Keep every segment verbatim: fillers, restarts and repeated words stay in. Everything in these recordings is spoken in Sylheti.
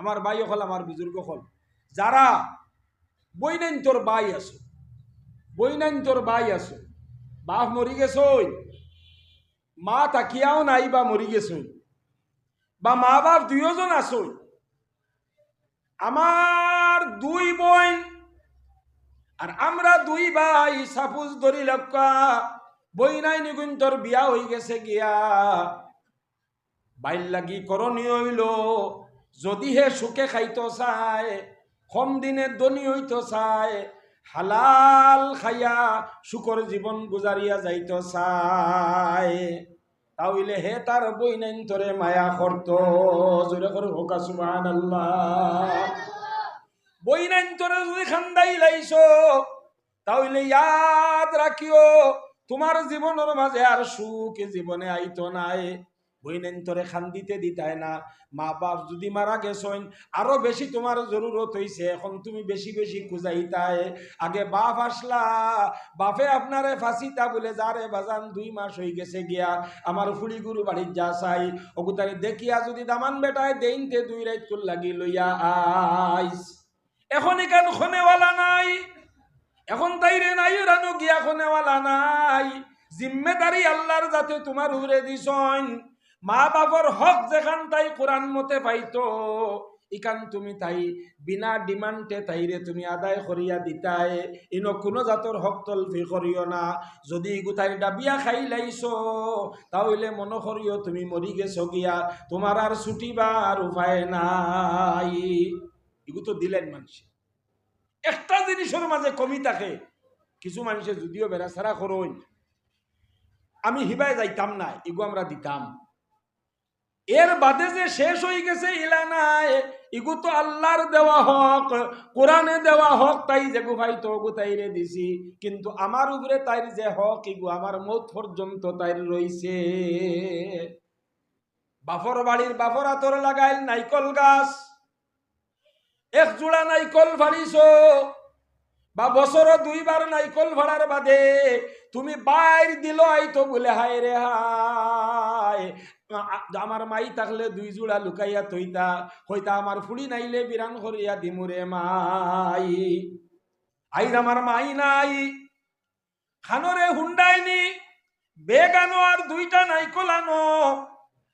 আমার ভাই অকল, আমার বুজুর্গ অকল, যারা বইনাইন্তর ভাই আছো, বইনাইন্তর ভাই আছো, বাপ মরি গেছইন, মা থাকিয়াও নাই বা মরি গেছইন, বা মা বাপ দুইওজন আছইন, আমার দুই বইন আর আমরা দুই ভাই, সাপোজ ধরি লক্কা, বইনাইন ইগুইন্তর বিয়া অইগেছে গিয়া, ভাইর লাগি করণীয় অইলো, যুদি হে সুখে খাইতো চায়, কম দিনে ধনী অইতো চায়, হালাল খাইয়া সুখর জীবন গুজারিয়া যাইতো চায়, তা অইলে হে তার বইনাইন্তরে মায়া করতো। জোরে করি কউক্কা সুবহানাল্লাহ। বইনাইন্তরে যুদি কান্দাইলাইছো, তা অইলে ইয়াদ রাখিও, তুমার জীবনর মাঝে আর সুখ জীবনে আইতো নায়। বইনাইন্তরে কান্দিতে দিতায় না। মা বাপ যুদি মারা গেছইন, আরো বেশি তুমার জরুরত অইছে, অখন তুমি বেশি বেশি খুজাইতায়। আগে বাপ আছলা, বাপে আপনারে ফাছিতা বুলে, যারে বাজান দুই মাস অইগেছে গিয়া, আমার ফুড়ি গুরু বাড়িত যা চাই, অগুতারে দেখিয়া যুদি দামান বেটায় দেইনতে দুই রাইত কুল লাগি লইয়া আইস। অখন ইখান খনেওয়ালা নাই, অখন তাইরে নাইরানো গিয়া খনেওয়ালা নাই। জিম্মেদারি আল্লার যাতে তুমার উপরে দিছইন, মা বাপর হক যেখান তাই কোরআন মতে পাইতো, ইখান তুমি তাই বিনা ডিমান্ডে তাইরে তুমি আদায় করিয়া দিতায়। ইনো কুনু জাতর হক তলফি করিও না। যুদি ইগুতারে ডাবিয়া খাইলাইছো, তা অইলে মনো করিও তুমি মরি গেছো গিয়া, তুমার আর ছুটিবার উপায় নাই। ইগু তো দিলাইন মানষে। একটা জিনিসর মাঝে কমি থাকে, কিছু মানষে যুদিও বেড়াছেড়া করইন, আমি হিবায় যাইতাম না, ইগু আমরা দিতাম। এর বাদে যে শেষ অইগেছে ইলা নায়, ইগু তো আল্লার দেওয়া হক, কোরআনে দেওয়া হক, তাই যেগু পাইতো অগু তাইরে দিছি, কিন্তু আমার উপরে তাইর যে হক, ইগু আমার মউত পর্যন্ত তাইর রইছে। বাপর বাড়ির বাপর আতর লাগাইল নাইকল গাছ, এক জুড়া নাইকল ফাড়িছো, বা বছরো দুইবার নাইকল ফাড়ার বাদে তুমি বাইর দিল আইতো বুলে, হায় রে হায়, আ-, আ-, আমার মাই থাকলে দুই জুড়া লুকাইয়া থইতা, কইতা, আমার ফুড়ি নাইলে বিরান করিয়া দিমু রে মাই। আইজ আমার মাই নাই, খানোরে হুন্ডাইনি, বেগ আনো আর দুইটা নাইকল আনো।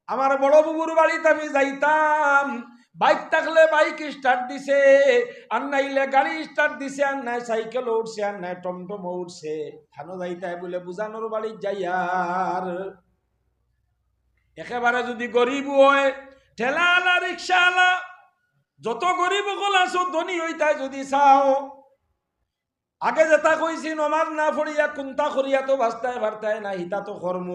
আমার বড় বুবুর বাড়িত আমি যাইতাম, বাইক থাকলে বাইক স্টার্ট দিছে, আর নাইলে গাড়ি স্টার্ট দিছে, আর নায় সাইকেল উঠছে, আর নায় টমটম উঠছে। খানো যাইতায় বুলে বুজানোর বাড়িত যাইয়ার। একেবারে যুদি গরিব অয়, ঠেলাআলা, রিক্সাআলা, যত গরিব অকল আছো, ধনী অইতায় যুদি চাও, আগে যেটা কইছি, নমাজ না পড়িয়া কুন্তা করিয়া তো বাঁচতায় পারতায় না, হিতা তো কর্ম।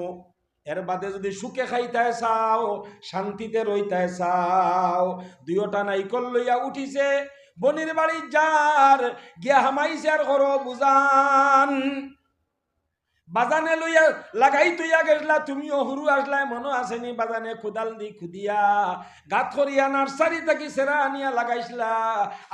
এর বাদে যুদি সুখে খাইতায় চাও, শান্তিতে রইতায় চাও, দুইওটা নাইকল লইয়া উঠিছে, বইনর বাড়িত যার, গিয়া হামাইছে আর করো বুজান। বাজানে লইয়া লাগাই থইয়া গেছলা, তুমিও হুরু আছলায়, মনো আছেনি? বাজানে কুদাল দি খুদিয়া, গাত করিয়া নার্সারি থাকি সেরা আনিয়া লাগাইছলা,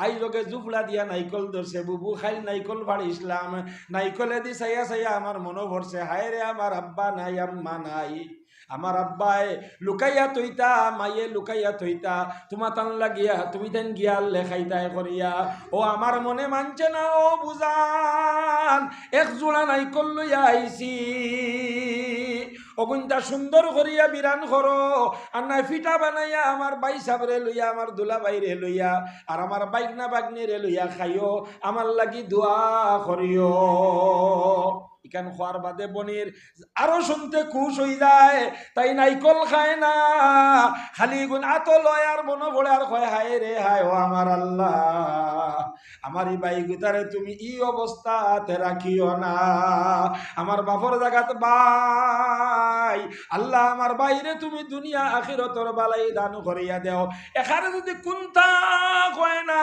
আইজ লগে জুফলা দিয়া নাইকল ধরছে, বুবু খাইল নাইকল ফাড়িছলাম, নাইকলেদি চাইয়া চাইয়া আমার মনো পড়ছে, হায় রে আমার আব্বা নাই, আম্মা নাই। আমার আব্বায় লুকাইয়া থইতা, মাইয়ে লুকাইয়া থইতা, তুমাতান লাগিয়া, তুমিতাইন গিয়া লেখাইতায় করিয়া। ও আমার মনে মানছে না, ও বুজান, এক জুড়া নাইকল লইয়া আইছি, অগুইনতা সুন্দর করিয়া বিরান করো, আর নায় পিঠা বানাইয়া আমার ভাইসাবরে লইয়া, আমার দুলাভাইরে লইয়া, আর আমার ভাইগনা ভাইগনিরে লইয়া খাইও, আমার লাগি দোয়া করিও। ইখান কওয়ার বাদে বইনর আরো শুনতে খুশ অইযায়, তাই নাইকল খায় না, খালি ইগুন আতো লয় আর মনো পড়ে আর কয়, হায় রে হায়, ও আমার আল্লাহ, আমার ই ভাইগুতারে তুমি ই অবস্থাত রাখিও না, আমার বাপর জাগাত ভাই, আল্লাহ আমার ভাইরে তুমি দুনিয়া আখিরাতর ভালাই দান করিয়া দেও। এখানে যুদি কুন্তা কয় না,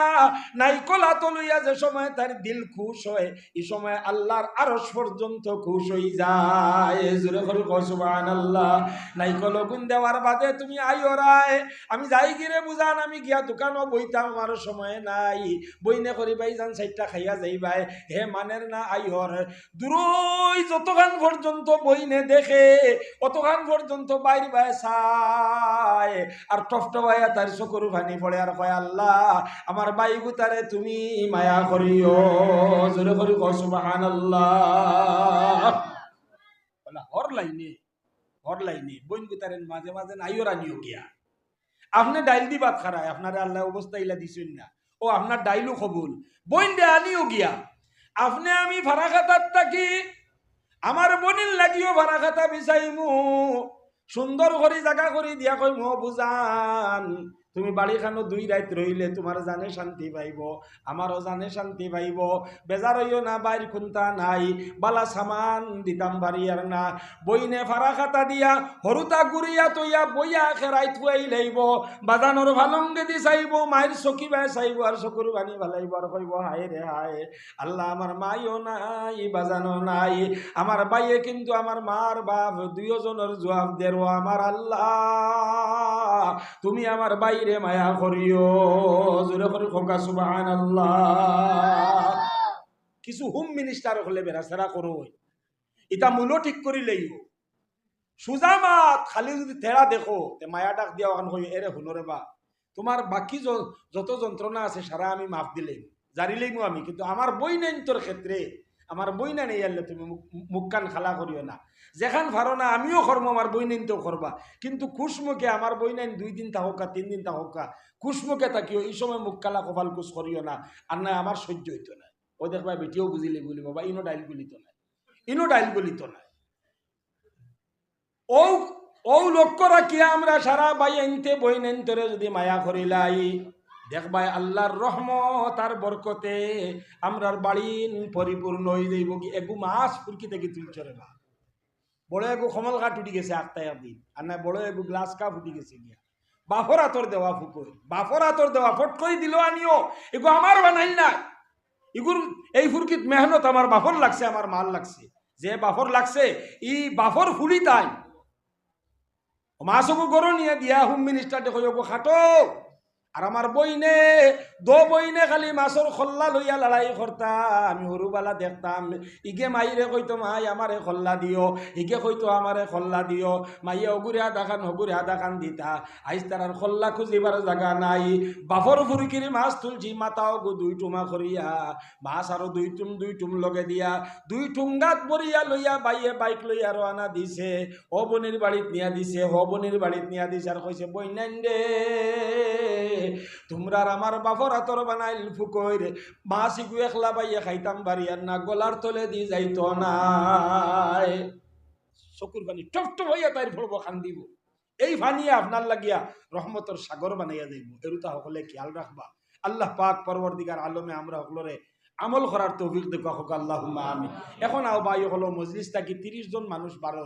নাইকল আতো লইয়া যে সময় তার দিল খুশ অয়, ই সময় আল্লার আরশ পর্যন্ত খুশ অইযায়। জোরে করি কও সুবহানাল্লাহ। নাইকল অগুন দেওয়ার বাদে তুমি আইও রায়, আমি যাইগিরে বুজান, আমি গিয়া দোকানো বইতাম, আমার সময় নাই। বইনে ভাইজান চাইরটা খাইয়া যাইবায়, হে মানের না আইওর। দূরই যতখান পর্যন্ত বইনে দেখে, অতখান পর্যন্ত বাইর বায় চায়, আর টপটপাইয়া তার চকুর পানি পড়ে, আর কয়, "আল্লাহ, আমার ভাইগুতারে তুমি মায়া করিও।" জোরে করি কও, "সুবহানাল্লাহ।" বলা, হর লাইনে, হর লাইনে, বইনগুতারে মাঝে মাঝে নাইওর আনিও গিয়া। আপনে ডাইল দি ভাত খারায়, আপনারে আল্লায় অবস্থা ইলা দিছইন না। ও, আপনার ডাইলও কবুল। বইনরে আনিও গিয়া। আপনে আমি ফারা খাতাত থাকি, আমার বইনর লাগিও ফারা খাতা বিছাইমু। সুন্দর করি জাগা করি দিয়া কইমু, "ও বুজান, তুমি বাড়িখানো দুই রাইত রইলে তুমার জানে শান্তি পাইবো, আমারও জানে শান্তি পাইবো। বেজার অইও না, বাইর কুন্তা নাই, বালা সামান দিতাম পারিয়ার না।" বইনে ফারা খাতা দিয়া, হরুতা গুরিয়া তইয়া বইয়া আখে রাইত ফুয়াই লাইবো, বাজানর ফালঙ্গে দি চাইবো, মাইর চকি বায় চাইবো, আর চকুর পানি ফালাইবো, আর কইবো, "হায় রে হায়, আল্লাহ, আমার মাইও নাই, বাজানও নাই, আমার ভাইয়ে কিন্তু আমার মার বাপ দুইও জনর জুয়াব দের, ও আমার আল্লাহ, তুমি আমার ভাইরে মায়া করিও।" জোরে করি কউক্কা, "সুবহানাল্লাহ।" কিছু হোম মিনিস্টার অকলে বেড়াছেড়া করইন, ইতা মূলো ঠিক করি লইও। সুজা মাত খালি যুদি তেড়া দেখো, তে মায়া ডাক দিয়া অখান কইও, "এরে হুনো রে বা, তুমার বাকি য-, যত যন্ত্রণা আছে সারা আমি মাফ দিলাইমু, জারি লাইমু আমি, কিন্তু আমার বইনাইন্তর ক্ষেত্রে আমার বইনাইন আইলে তুমি মুখ-, মুখখান খালা করিও না। যেখান পারো না আমিও করমু, আমার বইনাইন্তেও করবা, কিন্তু খুশ মুখে আমার বইনাইন দুই দিন থাকউক্কা, তিন দিন থাকউক্কা, খুশ মুখে থাকিও, ই সময় মুখ কালা কপাল কুচ করিও না, আর নায় আমার সইজ্য অইতো নায়।" ও দেখবায় বেটিও বুঝিলে বলি, "বাবা, ইনো ডাইল গলিতো নায়, ইনো ডাইল গলিতো নায়।" অউ, অউ লক্ষ্য রাখিয়া আমরা সারা ভাইয়াইন্তে বইনাইন্তরে যুদি মায়া করিলাই, দেখবায় আল্লার রহমত আর বরকতে আমরার বাড়িন পরিপূর্ণ অইযাইবোগি। এগু মাছ ফুরকি থাকি তুলছো রে বা। বড় এগু কমল কাঠ উঠি গেছে আখতা একদিন, আর নায় বড় এগু গ্লাস কাপ উঠি গেছে গিয়া। বাফর আতর দেওয়া ফুকইর, বাফর আতর দেওয়া, ফট করি দিলো আনিও, এগু আমার বানাইল নায়। ইগুর, এই ফুরকিত মেহনত আমার বাফর লাগছে, আমার মার লাগছে। যে বাফর লাগছে, ই বাফর ফুলি তাই। ও মাছ অগু গরো নিয়া দিয়া হোম মিনিস্টাররে কইও, "অগু খাটো।" আর আমার বইনে, দো বইনে খালি মাছর খল্লা লইয়া লড়াই করতা। আমি হুরুবালা দেখতাম, ইগে মাইরে কইতো, "মাই, আমারে খল্লা দিও।" ইগে কইতো, "আমারে খল্লা দিও।" মাইয়ে অগুরে আধাখান, হগুরে আধাখান দিতা। আইজ তারার খল্লা খুজিবার জাগা নাই। বাফর ফুরকির মাছ তুলছি, মাথা অগু দুই টুমা করিয়া, মাছ আরো দুই টুম, দুই টুম লগে দিয়া, দুই ঠুঙ্গাত ভরিয়া লইয়া ভাইয়ে বাইক লইয়া রওয়ানা দিছে। ও বইনর বাড়িত নিয়া দিছে, ও বইনর বাড়িত নিয়া দিছে, আর কইছে, "বইনাইন রে, তুমরার আমার বাফর আতর বানাইল ফুকইর, মাছ ইগু একলা ভাইয়ে খাইতাম পারিয়ার না, গলার তলে দি যাইতো নায়।" চকুর পানি টপ টপ অইয়া তাইর পড়বো, কান্দিবো। এই পানিয়ে আপনার লাগিয়া রহমতর সাগর বানাইয়া যাইবো। এরুতা হকলে খেয়াল রাখবা। আল্লাহ পাক পরওয়ারদিগার আলমে আমরা হকলরে আমল করার তৌফিক দেউক্কা, কউক্কা আল্লাহুম্মা আমিন। এখন আও ভাই হকল, মজলিস থাকি তিরিশ জন মানুষ বারর